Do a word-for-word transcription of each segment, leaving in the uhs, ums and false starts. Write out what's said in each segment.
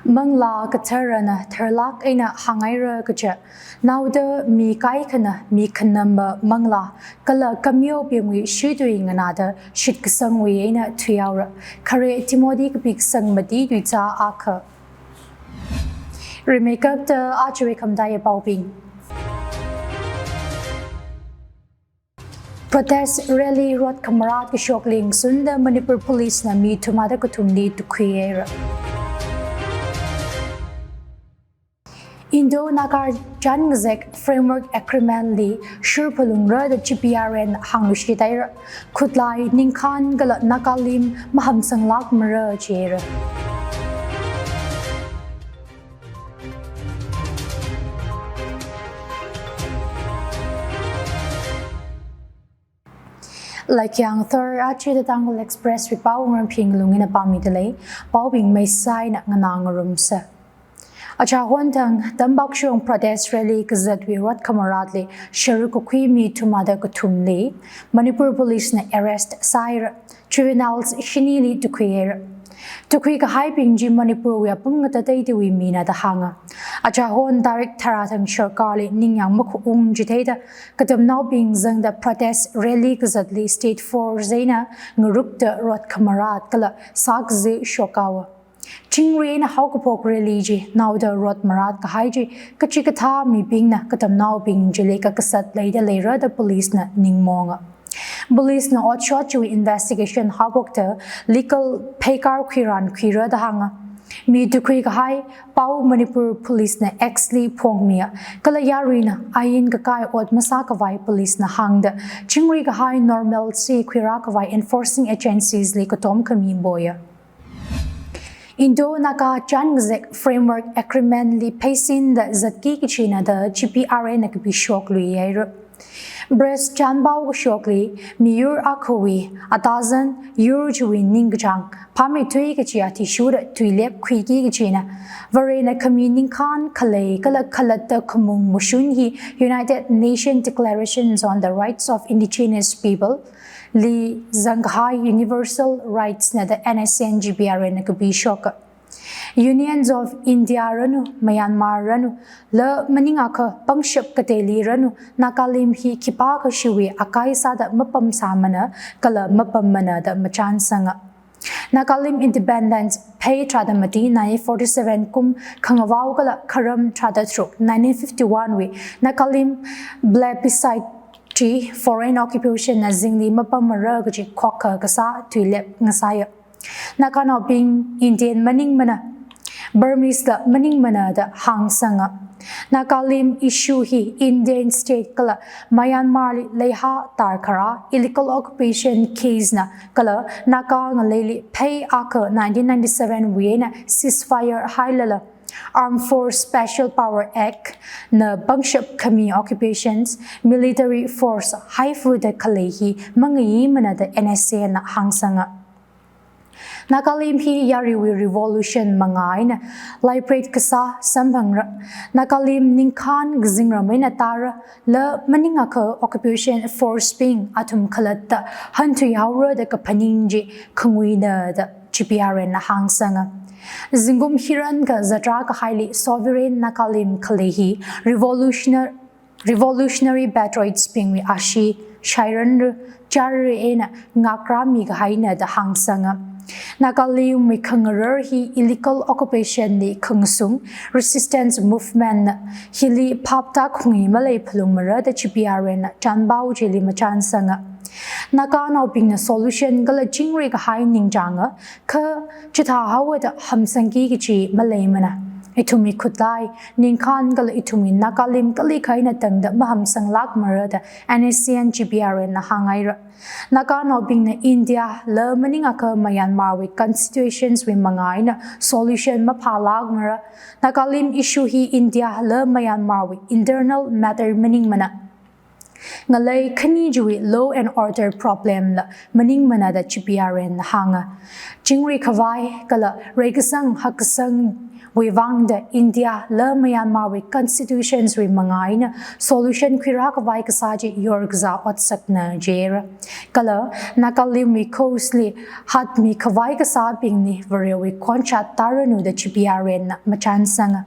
Manglā katharana tharlāk eina hānghaira kaja, naoda mi kaikhana mi khanamba manglā, kala kamiobingwui shitwui nganāda shitkasangwui eina thuihaora. Khare Timothy kapi kasang mati tuizā akha. Rimeikapta ajawui khamataiya paobing. Protest rally rot khamarāt kashok lingsunta Manipur Police na mi thumada kathumli tukhuihaira. Indo-Naga chān ngazek Framework Agreement li shurphalungra da G P R N hāngluishithaira. Khutlai ningkhān kala Nagalim mahamsanglākmara jihaira. Laikyang Thor achi The Tangkhul Express wui pao ngarumphing lungina pāmidalei, paobing meisaina nganā ngarumsa. Achahon thang Tambakshong protest rally kazatwui rot khamarātli sharuk kakhui mi thumada kathumli Manipur Police na arrest sāhaira, juveniles shinili tukhuihaira. Tukhui kahaibing chi Manipurwui apam ngatateitiwui mina da hānga. Achahon tarik tharā thang sarkarli ningyāng makhaung chitheida katamnaobing zangda protest rally kazatli state force eina ngarukta rot khamarāt kala sākazā shokhaowa. Chingri eina haokaphok rally chi naoda rot marāt kahai chi kachikathā mibingna katamnaobing chili kakasat leida leira da police na ningmonga. Police na otshot chiwui investigation haophokta legal pheikar khuirān khuira da hānga. Mi tukhui kahai pao Manipur Police na X li phongmiya, kala yaruina ain kakai ot masākhavai police na hāngda, chingri kahai normalcy khuirākhavai enforcing agencies li katom khami boya. Indo-Naga chān ngazek Framework Agreement li pheisinda zatki kachina da G P R N na kapishok luihaira. Press chānpao kashokli miyur akhawui atazan yur chiwui ningkachāng phāmeithui kachi athishurda tuilep khuiki kachina. Varena khami ningkhān khalei kala khalatta khamung mashun hi United Nations Declarations on the Rights of Indigenous People li zangkahai universal rights na da N S C N G P R N na kapishoka. Unions of India ranu, Myanmar ranu, la maningakha pangshap kateili ranu, Nagalim hi khipākha shiwui akai sāda mapamsāmana kala mapammana da machānsanga. Nagalim independence phei tharāda mati nineteen forty-seven kum khangavao kala kharam tharāda tharuk nineteen fifty-one wui Nagalim plebiscite chi foreign occupation na zingli mapammara kaji khokkha kasā tuilep ngasāya. Naganaobing Indian maningmana, Burmese la maningmana da hāngsanga. Nagalim issue hi Indian state kala Myanmar li leihā tarkharā illegal occupation case na kala Naga ngaleili phei akha nineteen ninety-seven wui eina ceasefire hailala Armed Force Special Power Act na pangshap khami occupations military force haifuda khalei hi mangaimana da N S C N na hāngsanga. Nagalim hi yaruiwui revolution mangā eina liberate kasā samphangra. Nagalim ningkhān kazingram eina tāra, la maningakha occupation force bing athum khalatta hanthuihaora da kaphaning chi khanguina da G P R N na hāngsanga. Zingkum hiran kazatra kahaili sovereign Nagalim khalei hi revolutionary Revolutionary Patriots bingwui ashee shairanra, chara eina ngakrāmi kahaina da hāngsanga. Nagalimwui khangarar hi illegal occupation li khangasung resistance movement na hili phapta khungi maleiphalungmara da G P R N na chānpao chili machānsanga. Naganaobingna solution kala chingri kahai ningchānga, kha chithāhaowa da hamsangki kachi maleimana. Ithumwui khutlai, ningkhān kala ithumwui Nagalim kalikha eina tangda mahamsanglākmara da N S C N G P R N na hānghaira. Naganaobingna India la maningakha Myanmar wui constitutions wui mangā eina solution maphālākmara. Nagalim issue hi India la Myanmar wui internal matter maningmana. Ngalei khani chiwui law and order problem la maningmana da G P R N na hānga. Chingri khavai kala reikasang hakkasangwui wui vangda India la Myanmar wui constitutions wui manga eina solution khuirākhavai kasā chi yorkazā otsakna jira. Kala Nagalim wui coast li hatmikhavai kasābingli Varewui khonshat tāranu da G P R N na machānsanga.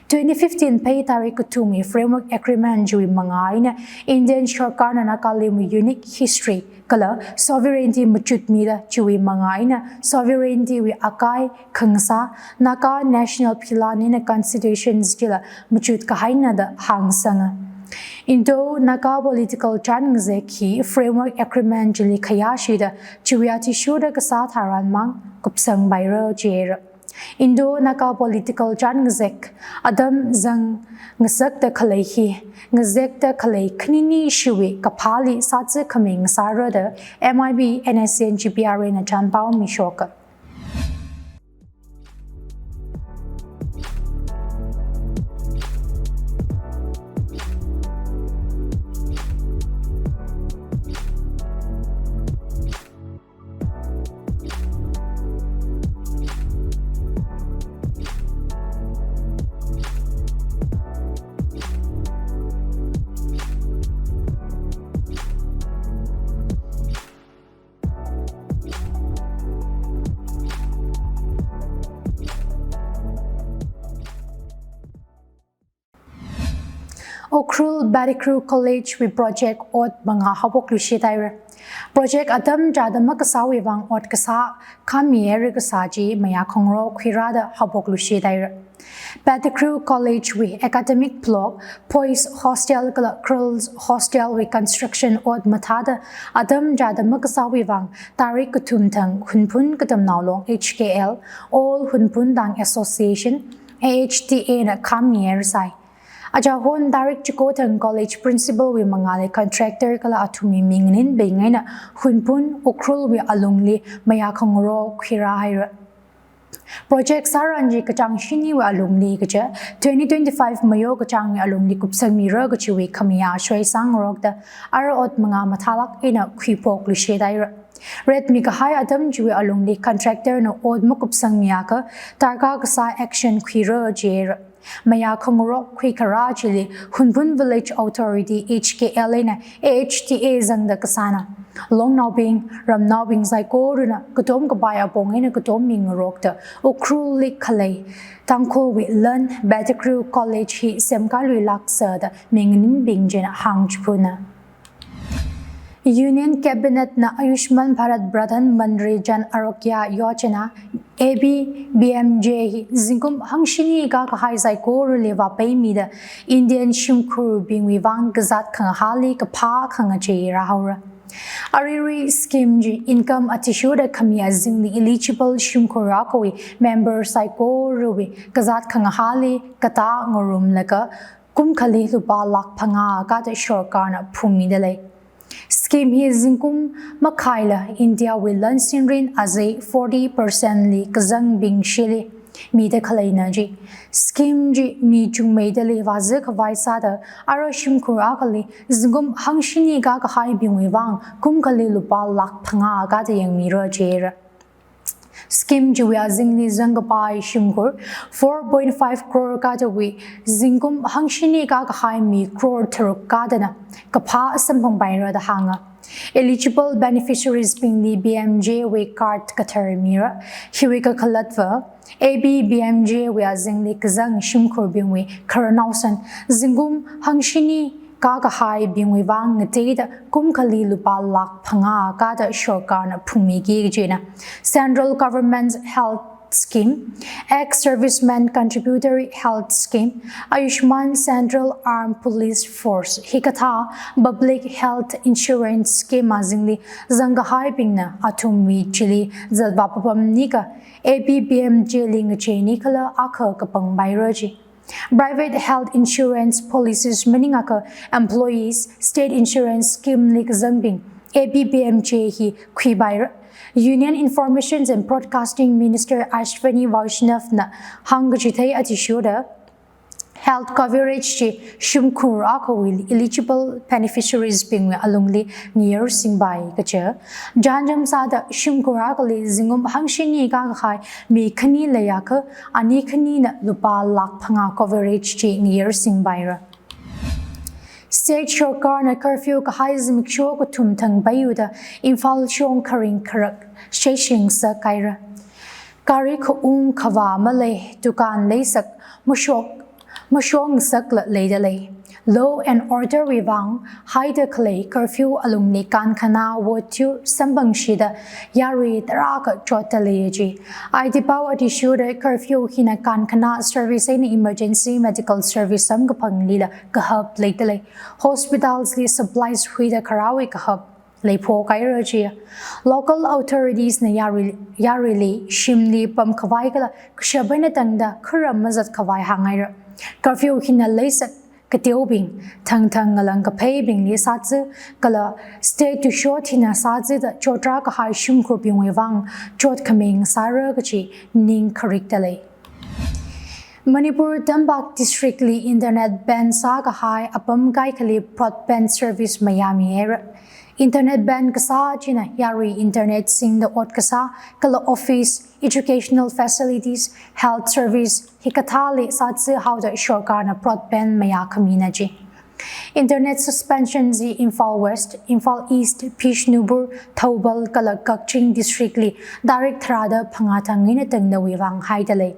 Twenty fifteen Phei tarik kathumwui Framework Agreement chiwui manga eina Indian Sarkarna Nagalimwui unique history kala sovereignty machutmida chiwui manga eina sovereignty wui akai khangasā Naga National Plan eina constitutions chila machut kahaina da hāngsanga. Indo-Naga political chān ngazek hi Framework Agreement chili khayāshida chiwui athishurda kasā tharan mang kupsangpaira jira. Indo-Naga political chān ngazek atam zang ngasakta khalei hi, ngazekta khalei khanini shiwui kaphāli sātsi khaming sāra da M I B, N S C N G P R N na chānpao mishoka. Ukhrul Pettigrew College wui project ot manga haophoklui shidaira. Project atam chāda makasāwui vang ot kasā khami area kasā chi mayā khangarok khuirāda haophoklui shidaira. Pettigrew College wui academic block, boys hostel kala girls hostel wui construction ot mathāda atam chāda makasāwui vang tarik kathum thang Hunphun Katamnao Long H K L, All Hunphun Tang Association, A H T A na khami ersai. Achahon tarik chiko thang college principal wui mangāli contractor kala athumwui minganinbing eina Hunphun Ukhrul wui alungli mayā khangarok khuirāhaira. Project sāran chi kachāng shiniwui alungli kaja twenty twenty-five Mayo kachāngwui alungli kupsangmira kachiwui khamayā shoisang ngarokda ara ot manga mathālāk eina khuiphokluishidaira. Retmi kahai atam chiwui alungli contractor na ot makupsangmiakha darkar kasā action khuira jira. Mayā khangarok khuikharā chili Hunphun Village Authority H K L eina A H T A zangda kasāna. Longnaobing, ramnaobing saikorana katom kapai apong eina katom mingarokta Ukhrulli khalei Tangkhulwui lan Pettigrew College hi semkāluilāksa da minganinbing china hāngchiphuna. Union Cabinet na Ayushman Bharat Pradhan Mantri Jan Arogya Yojana, A B P M J hi zingkum hangshini kakahai saikorali vāpaimida Indian shimkhurbingwui vang kazāt khangahāli kaphā khangachei rāhaora. Aruirui scheme chi income athishurda khami azingli eligible shimkhur akhawui member saikorawui kazāt khangahāli katā ngarumlaga kumkhali lupā lakh phangā kada sorkarna phungmida lei. Scheme hi zingkum makhaila Indiawui lan sinrin azei forty percent li kazangbing shili mida khaleina ji. Scheme chi mi chungmeidali vāzikhavai sāda ara shimkhur akhali zingkum hangshini kakahaibingwui vang kumkhali lupā lakh phangā kada yangmira jira. Scheme chiwui azingli zangkapai shimkhur four point five crore kadawui zingkum hangshini kakahai mi crore tharuk kadana kaphā samphangpaira da hānga. Eligible beneficiaries bingli P M J wui card kathar mira. Hiwui kakhalatva A B P M J wui azingli kazang shimkhurbingwui khararnaosan zingkum hangshini kakahaibingwui vang ngateida kumkhali lupā lakh phangā kada sorkarna phungmiki kajina. Central Government Health Scheme, Ex-Serviceman Contributory Health Scheme, Ayushman Central Armed Police Force hikathā Public Health Insurance Scheme azingli zangkahaibingna athumwui chili zatvā papamnika A B P M J li ngacheini kala akha kapangpaira ji. Private health insurance policies maningakha employees state insurance scheme li kazangbing A B P M J hi khuipaira. Union Information and Broadcasting Minister Ashwini Vaishnaw na hāngkachithei athishurda Health coverage chi shimkhur akhawui eligible beneficiaries bingwui alungli ngayārsingpai kaja. Chānjam sāda shimkhur akhali zingkum hangshini kakahai mi khani leiakha, ani khanina lupā lakh phangā coverage chi ngayārsingpaira. State sorkarna curfew kahai zimiksho kathum thang paiuda Imphal shong kharing kharak sheshingasakhaira. Gari khaung khavā malei, dukan leisak mashok, mashongasakla leidalei. Law and order wui vang haida khalei curfew alungli kankhanā votu samphangshida yarui tarākha chotdalei ji. Aiti pao athishurda curfew hina kankhanā service eina emergency medical service samkaphanglila kahap leidalei. Hospitals li supplies huida kharāwui kahap leiphokhaira ji. Local authorities na yarui, yaruili shimli pamkhavai kala kashap eina tangda kharam mazatkhavai hāngngaira. Curfew hina leisak kateobing, thangthang ngalang kapheibingli sāzi kala state to shot hina sāzida chotra kahai shimkhurbingwui vang chotkhami ngasāra kaji ning kharikdalei. Manipur Tampak District li internet ban sākahai apam kaikhali broadband service mayāmihaira. Internet ban kasā china yarui internet singda ot kasā kala office, educational facilities, health service hikathāli sāzi haoda sorkarna broadband mayākhamina ji. Internet suspension chi Imphal West, Imphal East, Bishnupur, Thoubal kala Kakching District li tarik tharāda phangā thang eina tangdawui vang haidalei.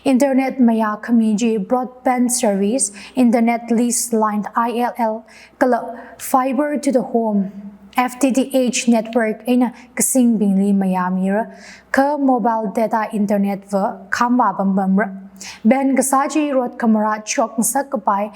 Internet mayākhami chi broadband service, internet lease line I L L, kala fiber to the home, F T T H network eina kasingbingli mayāmira, kha mobile data internet va khamvā pampamra. Ban kasā chi rot khamarā shokngasak kapai,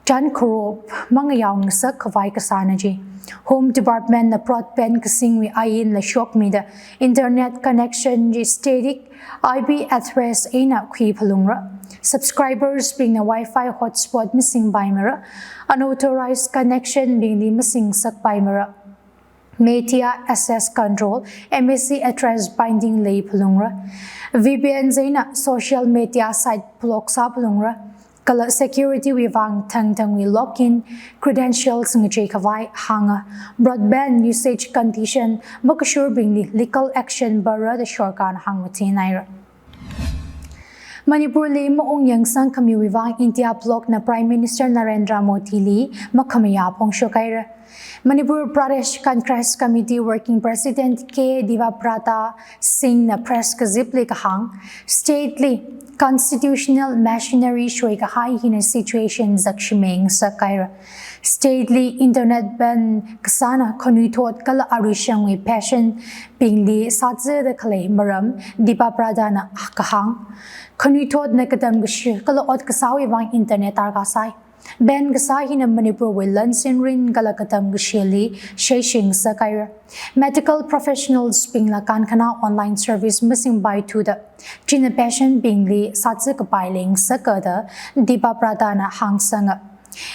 chān kharop mangayaongasak khavai kasāna ji. Home Department na broadband kasingwui ainla shokmida internet connection chi static I P address eina khuiphalungra. Subscribers bingna Wi-Fi hotspot masingpaimara. Unauthorized connection bingli masingngasakpaimara. Media Access Control, M A C address binding leiphalungra. V P N eina social media site block sāphalungra. Kala security wui vang thangthangwui login credentials ngacheikhavai hānga. Broadband usage condition makashurbingli legal action barra da sorkarna hāngmachinhaira. Manipur li maungyāng sangkhamiwui vang India bloc na Prime Minister Narendra Modi li makhamayā phongshokhaira. Manipur Pradesh Congress Committee Working President K Debabrata Singh na press kazipli kahāng, state li constitutional machinery shoikahai hina situation zakshimeng sākhaira. State li internet ban kasāna khanuithot kala aruishangwui patient bingli sāzada khalei maram Debabrata na kahāng. Khanuithotna katam kashi kala ot kasāwui vang internet darkar sai. Ban kasā hina Manipur wui lansin rin kala katam kashili sheshingasakhaira. Medical professionals bingla kankhanā online service masingpaithuda, china patient bingli sāzi kapai lengsaka da Debabrata na hāngsanga.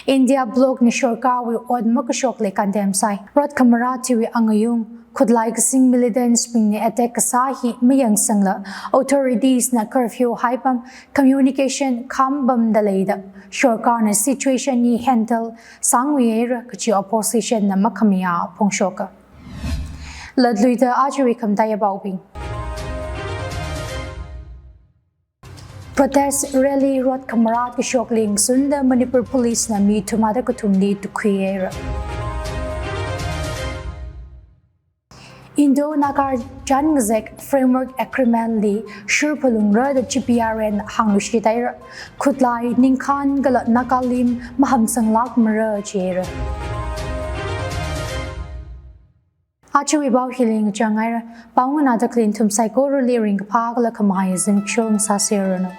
India bloc na sorkarwui ot makashokli condemn sai. Rot khamarā chiwui angayung, khutlai kasing militants bingna attack kasā hi mayangsangla, authorities na curfew haipam, communication khampamda leida, sorkarna situation hi handle sāngaira kachi opposition na makhamayā phongshoka. Latluida ajawui khamataiya paobing. Protest rally rot khamarā kashok lingsunla Manipur Police na mi thumada kathumli tukhuihaira. Indo-Naga Chān Ngazek Framework Agreement li shurphalungra da G P R N hāngluishithaira. Khutlai, ningkhān kala Naga lim mahamsanglākmara jihaira. Ajawui pao hili ngachanghaira. Pao nganāda khalei nathum saikorali ringkaphā kala khamahai zimiksho ngasāseranu.